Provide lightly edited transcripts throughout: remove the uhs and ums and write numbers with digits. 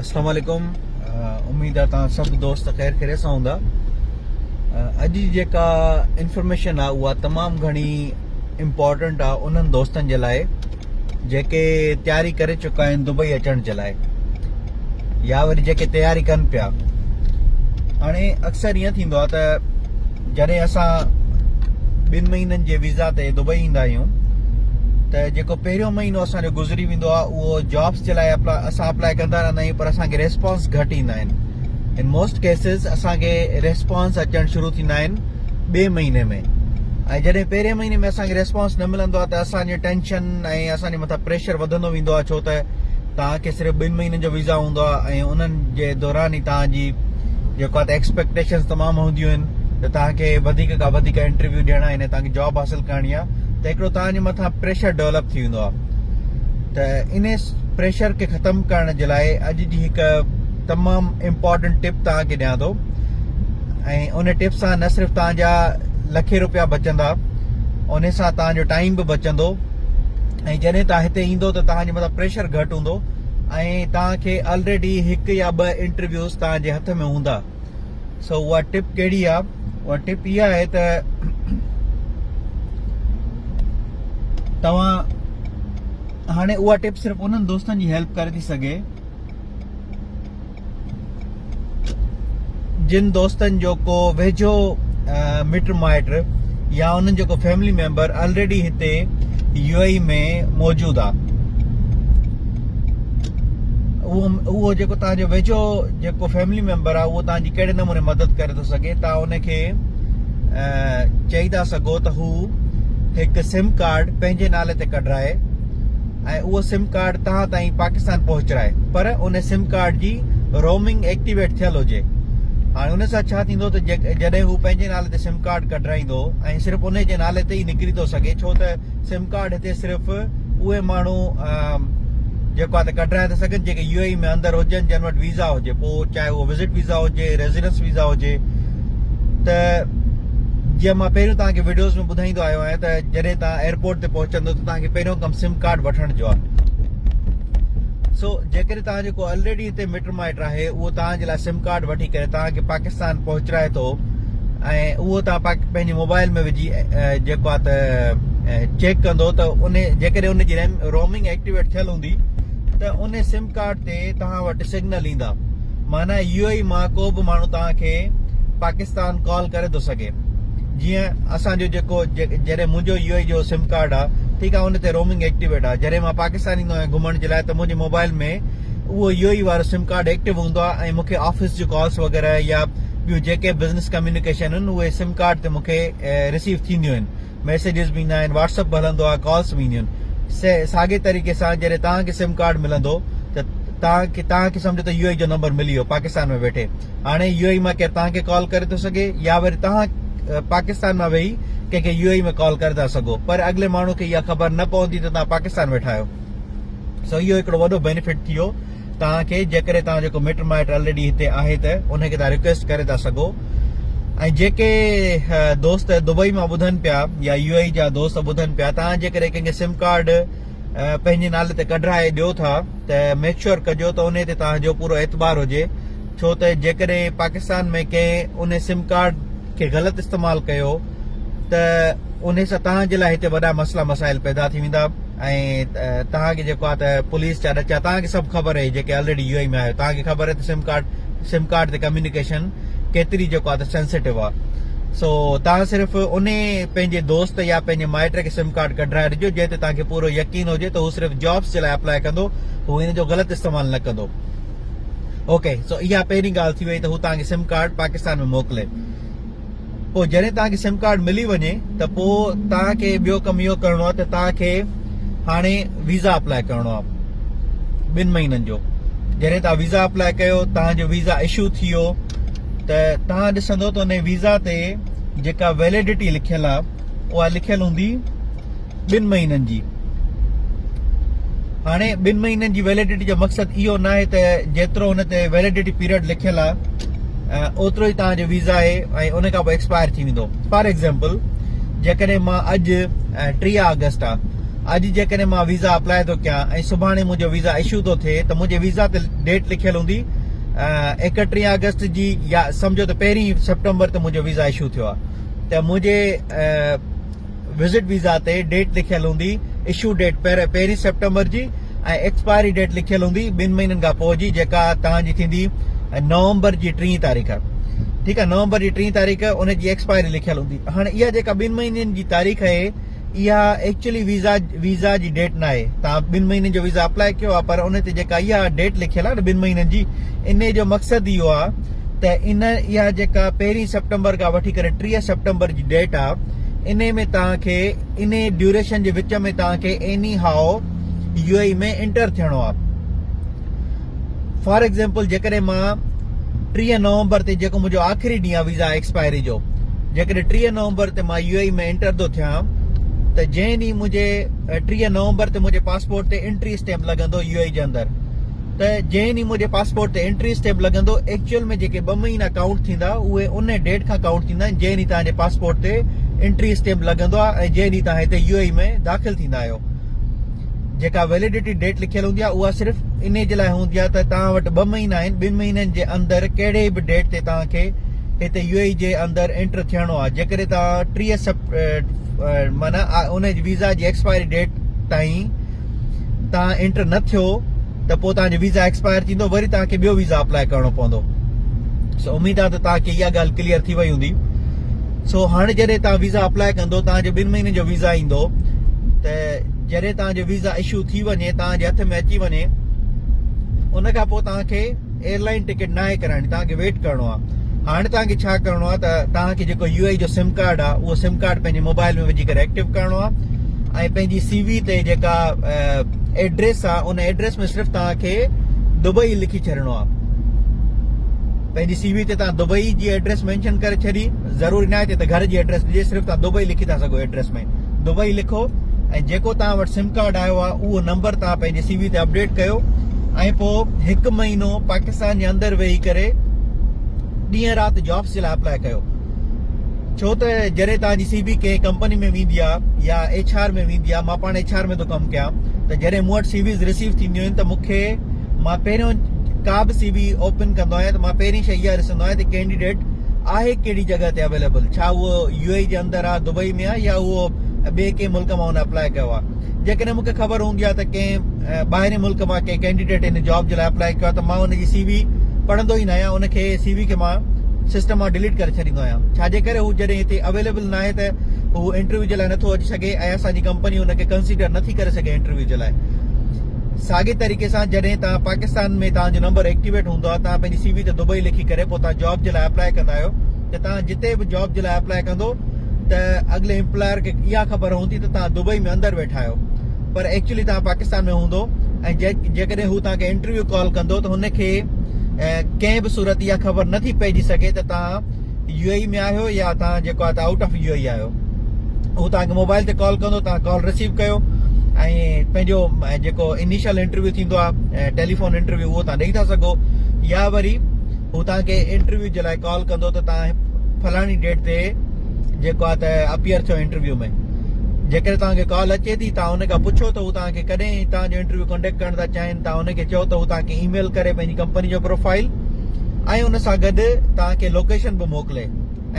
اسلام عليڪم اميد آ توهان سڀ دوست خير خيريت سان هوندا اڄ جي جيڪا انفارميشن آ اها تمام گهڻي امپورٽنٽ آ انهن دوستن جي لاء جيڪي تياري ڪري چڪا آهن دبئي اچڻ جي لاء يا وري جيڪي تياري ڪن پيا هاڻي اڪثر ائين ٿيندو آ ته جڏهن اسان ٻن مهينن جي ويزا تي دبئي ايندا آهيون ته جيڪو پهريون مهينو اسان جو گذري ويندو آهي اهو جابس جي لاء اسان اپلاء ڪندا رهندا آهيون پر اسان کي ريسپانس گهٽ ايندا آهن ان موسٽ ڪيسز اسان کي ريسپانس اچڻ شروع ٿيندا آهن ٻئي مهيني ۾ ۽ جڏهن پهرين مهيني ۾ اسان کي ريسپانس نه ملندو آهي ته اسان جي ٽينشن ۽ اسان جي مٿان پريشر وڌندو ويندو آهي ڇو ته توهان کي صرف ٻن مهينن جو ويزا هوندو آهي ۽ انهن جي دوران ئي توهان جي جيڪو آهي ته ايڪسپيڪٽيشنز تمام هونديون آهن ته توهان کي وڌيڪ کان وڌيڪ انٽرويو ڏيڻا آهن ۽ توهان کي جاب حاصل ڪرڻي آهي ته هڪڙو توهان جي مٿان پريشر ڊولپ ٿي ويندو آهي ته ان پريشر کي ختم ڪرڻ جي لاء اڄ جي هڪ تمام امپورٽنٽ ٽپ توهان کي ڏيان ٿو ۽ ان ٽپ سان نه صرف توهان جا لکين روپيا بچندا ان سان توهان جو ٽائيم به بچندو ۽ جڏهن توهان هتي ايندو ته توهان جي مٿان پريشر گهٽ هوندو ۽ توهان کي آلريڊي هڪ يا ٻه انٽرويوز توهان جي هٿ ۾ هوندا سو اها ٽپ ڪهڙي آهي اها ٽپ اها آهي ته توهان هاڻي اها ٽپ صرف انهن دوستن جي هيلپ ڪري ٿي سگهي جن دوستن جو ڪو ويجهو مٽ مائٽ يا انهن جو ڪو فيملي ميمبر آلريڊي هتي يو اي ۾ موجود آ اهو اهو جيڪو توهان جو ويجهو جيڪو فيملي ميمبر آ اهو توهان جي ڪهڙي نموني مدد ڪري ٿو سگهي توهان ان کي چئي ٿا سگهو ته هو هڪ سم ڪارڊ پنهنجي نالي تي ڪڍرائي ۽ اهو سم ڪارڊ توهان تائين پاڪستان پهچرائي پر ان سم ڪارڊ جي رومنگ ايڪٽيويٽ ٿيل هجي هاڻي ان سان ڇا ٿيندو ته جڏهن هو پنهنجي نالي تي سم ڪارڊ ڪڍرائيندو ۽ صرف ان جي نالي تي ئي نڪري ٿو سگهي ڇو ته سم ڪارڊ هتي صرف اهي ماڻهو جيڪو آهي ته ڪڍرائي ٿا سگهن جيڪي يو اي ۾ اندر هجن جن وٽ ويزا هجي پوء چاهي اهو وزٽ ويزا هجي ريزيڊنس ويزا هجي ته جيئن مان پهريون توهان کي وڊيوز ۾ ٻڌائيندو آيو آهيان ته جڏهن توهان ايئرپورٽ تي پهچندو ته توهان کي پهريون ڪم سم ڪارڊ وٺڻ جو آهي سو جيڪڏهن توهان جو ڪو آلريڊي هتي مٽ مائٽ آهي اهو توهان جي لاء سم ڪارڊ وٺي ڪري توهان کي پاڪستان پهچرائي ٿو ۽ اهو توهان پنهنجي موبائل ۾ وجهي جيڪو آهي ته چيڪ ڪندو ته ان جيڪڏهن ان جي رومنگ ايڪٽيويٽ ٿيل هوندي ته ان سم ڪارڊ تي توهان وٽ سگنل ايندا معنيٰ يو اي مان ڪو به ماڻهو توهان کي پاڪستان ڪال ڪري ٿو سگهي جيئن اسان جو جيڪو جڏهن منهنجو يو اي جو سم ڪارڊ آ ٺيڪ آ ان تي رومنگ ايڪٽيويٽ آ جڏهن مان پاڪستان ايندو آهيان گهمڻ جي لاء ته منهنجي موبائل ۾ اهو يو اي وارو سم ڪارڊ ايڪٽيو هوندو آ ۽ مونکي آفيس جون ڪالس وغيره يا ٻيون جيڪي بزنس ڪميونيڪيشن آهن اهي سم ڪارڊ تي مونکي رسيو ٿينديون آهن ميسيجز به ايندا آهن واٽس اپ به هلندو آهي ڪالس به اينديون آهن ساڳي طريقي سان جڏهن توهان کي سم ڪارڊ ملندو ته توهان کي توهان کي سمجهو ته يو اي جو نمبر ملي ويو پاڪستان ۾ ويٺي هاڻي يو اي مان ڪير توهان کي ڪال ڪري ٿو سگهي يا وري توهان پاڪستان مان ويهي ڪنهن کي يو اي ۾ ڪال ڪري ٿا سگهو پر اڳلي ماڻهو کي اها خبر نه پوندي ته توهان پاڪستان ويٺا آهيو سو اهو هڪڙو وڏو بينيفٽ ٿي ويو توهان کي جيڪڏهن توهان جو ڪو مٽ مائٽ آلريڊي هتي آهي ته ان کي توهان رڪويسٽ ڪري ٿا سگهو ۽ جيڪي دوست دبئي مان ٻڌن پيا يا يو اي جا دوست ٻڌن پيا توهان جيڪڏهن ڪنهن کي سم ڪارڊ پنهنجي نالي تي ڪڍرائي ڏيو ٿا ته ميڪ شور ڪجو ته ان تي توهان جو پورو اعتبار هجي ڇو ته جيڪڏهن پاڪستان ۾ ڪنهن ان سم ڪارڊ کي غلط استعمال ڪيو ته ان سان توهان جي لاء هتي وڏا مسئلا مسائل پيدا ٿي ويندا ۽ توهان کي جيڪو آهي ته پوليس جا ڏچا توهان کي سڀ خبر آهي جيڪي آلريڊي يو اي ۾ آهيو توهان کي خبر آهي ته سم ڪارڊ سم ڪارڊ تي ڪميونيڪيشن ڪيتري جيڪو آهي ته سينسيٽو آهي سو توهان صرف ان پنهنجي دوست يا پنهنجي مائٽ کي سم ڪارڊ ڪڍرائي ڏجو جنهن تي توهان کي پورو يقين هجي ته هو صرف جابس جي لاء اپلاء ڪندو هو ان جو غلط استعمال نه ڪندو اوڪي سو اها پهرين ڳالهه ٿي وئي ته هو توهان کي سم ڪارڊ پاڪستان ۾ موڪلي پوء جڏهن توهان کي سم ڪارڊ ملي وڃي ته پوء توهان کي ٻيو ڪم اهو ڪرڻو آهي ته توهان کي هاڻي ويزا اپلاء ڪرڻو آهي ٻن مهينن جو جڏهن توهان ويزا اپلاء ڪيو توهان جو ويزا اشو ٿي ويو ته توهان ڏسندو ته ان ويزا تي جيڪا ويليڊٽي لکيل آهي اها لکيل هوندي ٻن مهينن جي. هاڻي ٻن مهينن جي ويليڊٽي جو مقصد اهو ناهي ته جيترو ان تي ويليڊٽي پيريڊ لکيل آهي اوترو ئي توهان جو ويزا آهي ۽ ان کان پوء ايڪسپائر ٿي ويندو. فار ايگزامپل جيڪڏهن مان اڄ 30 آگسٽ آهي اڄ جيڪڏهن مان ويزا اپلاء ٿو ڪيان ۽ سڀاڻي منهنجو ويزا اشو ٿو ٿئي ته منهنجي ويزا تي ڊيٽ لکيل هوندي 31 آگسٽ جي يا سمجهو ته پهرين سيپٽمبر تي منهنجو ويزا اشو ٿيو آهي ته منهنجي وزٽ ويزا تي ڊيٽ لکيل هوندي اشو ڊيٽ پهرين سيپٽمبر جي ۽ ايڪسپائري ڊيٽ لکيل هوندي ٻن مهينن کان پوء جي جيڪا توهان جي ٿيندي نومبر جي ٽين تاريخ ٺيڪ آهي نومبر جي ٽين تاريخ ان جي ايڪسپائري لکيل هوندي هاڻي اها جيڪا ٻن مهينن جي تاريخ آهي اها ايڪچولي ويزا ويزا جي ڊيٽ ناهي توهان ٻن مهينن جو ويزا اپلاء ڪيو آهي پر ان تي جيڪا اها ڊيٽ لکيل آهي نه ٻن مهينن جي ان جو مقصد اهو آهي ته ان اها جيڪا پهرين سيپٽمبر کان وٺي ڪري 30 سيپٽمبر جي ڊيٽ آهي ان ۾ توهان کي ان ڊيوريشن جي وچ ۾ توهان کي ايني هاء يو اي ۾ انٽر ٿيڻو آهي فار ايگزامپل جيڪڏهن مان 30 نومبر تي جيڪو منهنجو آخري ڏينهن آهي ويزا ايڪسپائري جو جيڪڏهن 30 نومبر تي مان يو اي ۾ انٽر ٿو ٿيان ته جنهن ڏينهن منهنجي 30 نومبر تي منهنجي پاسپورٽ تي انٽري اسٽيمپ لڳندو يو اي جي اندر ته جنهن ڏينهن منهنجي پاسپورٽ تي انٽري اسٽيمپ لڳندو ايڪچوئل ۾ جيڪي ٻه مهينا ڪائونٽ ٿيندا اهي ان ڊيٽ کان ڪائونٽ ٿيندا آهن جنهن ڏينهن توهان جي پاسپورٽ تي انٽري اسٽيمپ لڳندو آهي ۽ جنهن ڏينهن توهان هتي يو اي ۾ داخل ٿيندا آهيو جيڪا ويليڊٽي ڊيٽ لکيل هوندي آهي اها صرف انهي جي لاء هوندي آهي ته توهان وٽ ٻه مهينا آهن ٻن مهينن جي اندر ڪهڙي به ڊيٽ تي توهان کي هتي يو اي جي اندر انٽر ٿيڻو آهي جيڪڏهن توهان 30 سپ معنيٰ ان ويزا جي ايڪسپائري ڊيٽ تائين توهان انٽر نه ٿيو ته پوء توهان جو ويزا ايڪسپائر ٿيندو وري توهان کي ٻيو ويزا اپلاء ڪرڻو پوندو سو اميد آهي ته توهان کي اها ڳالهه ڪليئر ٿي وئي هوندي سو هاڻي جڏهن توهان ويزا اپلاء ڪندو توهان جو ٻن مهينن جو ويزا ايندو ته جڏهن توهان جو ويزا اشو ٿي وڃي توهان جي هٿ ۾ اچي وڃي ان کان پوء توهان کي ايئر لائن ٽڪيٽ ناهي ڪرائڻي توهان کي ويٽ ڪرڻو آهي هاڻي توهان کي ڇا ڪرڻو آهي ته توهان کي جيڪو يو اي جو سم ڪارڊ آهي اهو سم ڪارڊ پنهنجي موبائل ۾ وجهي ڪري ايڪٽو ڪرڻو آهي ۽ پنهنجي سي وي تي جيڪا ايڊريس آهي ان ايڊريس ۾ صرف توهان کي دبئي لکي ڇڏڻو آهي پنهنجي سي وي تي توهان دبئي جي ايڊريس مينشن ڪري ڇڏي ضروري ناهي ته گهر جي ايڊريس ڏجي صرف توهان دبئي لکي ٿا سگهو ايڊريس ۾ دبئي لکو ۽ جيڪو توهان وٽ سم ڪارڊ آيو آهي اهو نمبر توهان پنهنجي سي وي تي اپڊيٽ ڪيو ۽ پوء هڪ مهينو پاڪستان جي اندر ويهي ڪري ڏينهن رات جابس جي لاء اپلاء ڪيو ڇو ته جڏهن توهان جي سي وي ڪنهن ڪمپني ۾ ويندي آهي يا ايڇ آر ۾ ويندي آهي مان پاڻ ايڇ آر ۾ ٿو ڪم ڪيان ته جڏهن مون وٽ سي ويز رسيو ٿينديون آهن ته مون کي مان پهريون ڪا به سي وي اوپن ڪندو آهيان ته مان پهرين شيء اها ڏسندو آهيان ته ڪينڊيڊيٽ آهي ڪهڙي جڳهه تي اويليبل ڇا اهو يو اي جي اندر آهي دبئي ۾ آهي يا اهو ٻئي ڪنهن ملڪ مان ان اپلاء ڪيو آهي جيڪڏهن مون کي خبر هوندي آهي ته ڪنهن ٻاهرين ملڪ مان ڪنهن ڪينڊيڊيٽ ان جاب جي لاء اپلاء ڪيو آهي ته مان ان جي سي وي پڙهندو ئي نه آهيان ان کي سي وي کي مان سسٽم مان ڊليٽ ڪري ڇڏيندو آهيان ڇاجي ڪري هو جڏهن هتي اويليبل ناهي ته هو انٽرويو جي لاء نٿو اچي سگهي ۽ اسان جي ڪمپني ان کي ڪنسيڊر نٿي ڪري سگهي انٽرويو جي لاء ساڳي طريقي سان جڏهن توهان پاڪستان ۾ توهان جو نمبر ايڪٽيويٽ هوندو آهي توهان پنهنجي سي وي تي دبئي لکي ڪري پوء توهان جاب جي لاء اپلاء ڪندا آهيو ته توهان جتي به جاب جي لاء اپلاء ڪندو ته اڳلي امپلائر کي اها خبر هوندي ته توهان دبئي ۾ اندر ويٺا آهيو پر ايڪچولي توهان پاڪستان ۾ هوندو ۽ جيڪڏهن هو توهان کي انٽرويو ڪال ڪندو ته هن کي ڪنهن به صورت اها خبر نٿي پئجي سگهي ته توهان يو اي ۾ آهيو يا توهان جيڪو آهي ته آئوٽ آف يو اي آهيو هو توهان کي موبائل تي ڪال ڪندو توهان ڪال رسيو ڪيو ۽ پنهنجو جيڪو انيشل انٽرويو ٿيندو آهي ٽيليفون انٽرويو اهو توهان ڏئي ٿا سگهو يا وري هو توهان کي انٽرويو جي لاء ڪال ڪندو ته توهان فلاڻي ڊيٽ تي جيڪو آهي ته اپيئر ٿيو انٽرويو ۾ جيڪڏهن توهان کي ڪال اچي ٿي توهان ان کان پڇو ته هو توهان کي ڪڏهن توهان جو انٽرويو ڪنڊڪٽ ڪرڻ ٿا چاهين توهان ان کي چئو ته هو توهان کي اي ميل ڪري پنهنجي ڪمپني جو پروفائل ۽ ان سان گڏ توهان کي لوڪيشن به موڪلي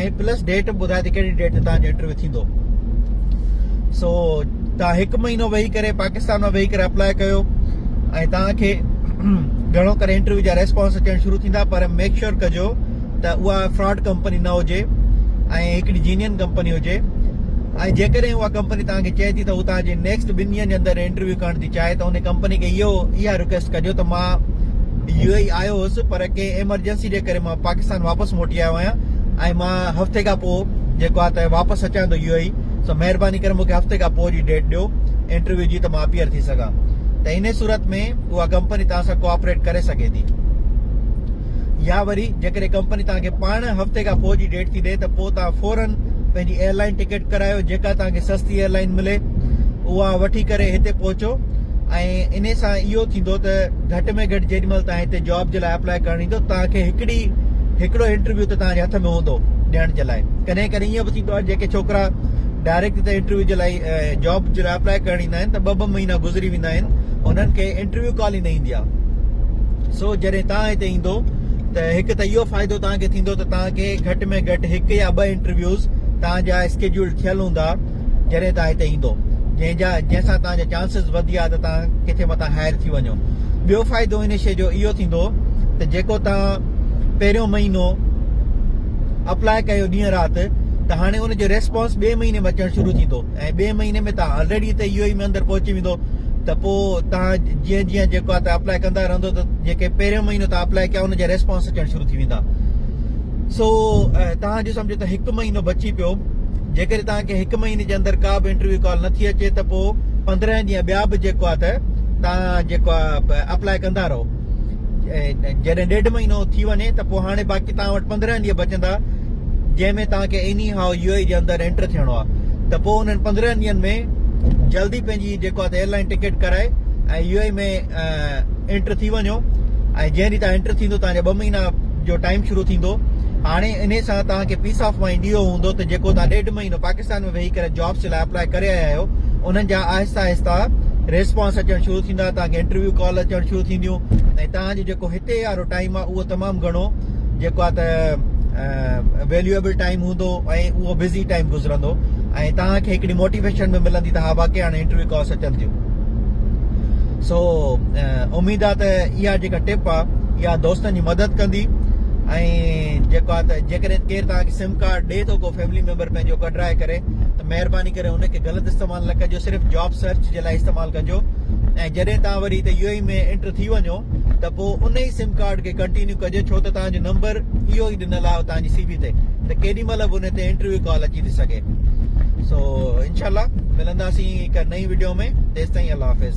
۽ پلس ڊيٽ به ٻڌائي ته ڪهڙي ڊيٽ تي توهان جو انٽرويو ٿيندو سو توهان هڪ مهينو ويهي ڪري پاڪستان مان ويهي ڪري اپلاء ڪيو ۽ توهان کي گهڻو ڪري انٽرويو جا ريسپانس اچڻ شروع ٿيندا پر ميڪ شور ڪجو ته اها فراڊ ڪمپني نه هجي ۽ هڪڙي جينين ڪمپني هجي ۽ جيڪڏهن اها ڪمپني توهان کي چئي ٿي ته هو توهان جي نيڪسٽ ٻن ڏينهن جي اندر انٽرويو ڪرڻ ٿي چاهي ته ان ڪمپني کي اهو اها رڪويسٽ ڪجو ته مان يو اي آيو هوس پر ڪنهن ايمرجنسي جي ڪري مان پاڪستان واپس موٽي آيو آهيان ۽ مان هفتي کان پوء جيڪو آهي ته واپس اچان ٿو يو اي سو مهرباني ڪري مونکي هفتي کان پوء جي ڊيٽ ڏيو انٽرويو جي ته مان اپيئر ٿي سگهان ته ان صورت ۾ اها ڪمپني توهان سان ڪوآپريٽ ڪري سگهي ٿي يا وري جيڪڏهن ڪمپني توهان کي پاڻ هفتي کان پوء جي ڊيٽ ٿي ڏي ته پوء توهان فورن پنهنجي ايئر لائن ٽڪيٽ ڪرايو جيڪا توهان کي سستي ايئر لائن ملي اها وٺي ڪري هتي پهچو ۽ انهي سان اهو ٿيندو ته گهٽ ۾ گهٽ جيڏي مهل توهان هتي جاب جي لاء اپلاء ڪرڻ ايندو توهان کي هڪڙي هڪڙو انٽرويو ته توهان جي هٿ ۾ هوندو ڏيڻ جي لاء ڪڏهن ڪڏهن ائين به ٿيندو آهي جيڪي ڇوڪرا ڊائريڪٽ هتي انٽرويو جي لاء جاب جي لاء اپلائي ڪرڻ ايندا آهن ته ٻه ٻه مهينا گذري ويندا آهن انهن کي انٽرويو ڪال ئي نه ايندي آهي. سو جڏهن توهان هتي ايندو ته هڪ ته اهو فائدو توهان کي ٿيندو ته توهان کي گهٽ ۾ گهٽ هڪ يا ٻه انٽرويوز توهان جا اسڪيڊيول ٿيل هوندا جڏهن توهان هتي ايندو جنهن جا جنهن سان توهان جا چانسز وڌيا ته توهان ڪٿي متان هائر ٿي وڃو. ٻيو فائدو ان شيء جو اهو ٿيندو ته جيڪو توهان پهريون مهينو اپلاء ڪيو ڏينهن رات ته هاڻي ان جو ريسپانس ٻئي مهيني ۾ اچڻ شروع ٿيندو ۽ ٻئي مهيني ۾ توهان آلريڊي هتي يو اي ۾ اندر پهچي ويندو ته پوء توهان جيئن جيئن جيڪو آهي ته اپلاء ڪندا رهندو ته جيڪي پهريون مهينو توهان اپلاء ڪيا ان جا ريسپانس اچڻ شروع ٿي ويندا. سو توهان جو سمجهو ته هڪ مهينو بچي پيو جيڪڏهن توهان کي هڪ مهيني جي اندر ڪا به انٽرويو ڪال نٿي اچي ته پوء 15 ڏينهن ٻيا به جيڪو آهي ته توهان جيڪو آهي اپلاء ڪندا رهو. جڏهن ڏيڍ مهينو ٿي وڃي ته پوء هاڻي باقي توهان وٽ 15 ڏينهن بچندا جنهن ۾ توهان کي ايني هاء يو اي جي اندر انٽر ٿيڻو آهي ته پوء انهن 15 ڏينهن ۾ جلدي پنهنجي جيڪو آهي ته ايئر لائن ٽڪيٽ ڪرائي ۽ يو اي ۾ انٽر ٿي وڃو ۽ جنهن ڏينهن توهان انٽر ٿيندو توهان جا ٻه مهينا جو ٽائيم شروع ٿيندو هاڻي انهي سان توهان کي پيس آف مائنڊ اهو هوندو ته جيڪو توهان ڏيڍ مهينو پاڪستان ۾ ويهي ڪري جابس لاء اپلاء ڪري آيا آهيو انهن جا آهسته آهسته ريسپانس اچڻ شروع ٿيندا توهان کي انٽرويو ڪال اچڻ شروع ٿينديون ۽ توهان جو جيڪو هتي وارو ٽائيم آهي اهو تمام گهڻو جيڪو آهي ته ويليوئبل ٽائيم هوندو ۽ اهو بزي ٽائيم گذرندو ۽ توهان کي هڪڙي موٽيويشن به ملندي ته ها واقعي هاڻي انٽرويو ڪالس اچن ٿيون. سو اميد آ ته اها جيڪا ٽپ آ اها دوستن جي مدد ڪندي ۽ جيڪو آ ته جيڪڏهن ڪير توهان کي سم ڪارڊ ڏي ٿو ڪو فيملي ميمبر پنهنجو ڪڍرائي ڪري ته مهرباني ڪري ان کي غلط استعمال نه ڪجو صرف جاب سرچ جي لاء استعمال ڪجو ۽ جڏهن توهان وري هتي يو اي ۾ انٽر ٿي وڃو ته پوء ان ئي سم ڪارڊ کي ڪنٽينيو ڪجو ڇو ته توهان جو نمبر اهو ئي ڏنل آهي توهان جي سي وي تي ته ڪيڏي مهل به ان تي انٽرويو ڪال اچي ٿي سگهي سو انشاء الله ملنداسين هڪ نئين وڊيو ۾ تيستائين الله حافظ.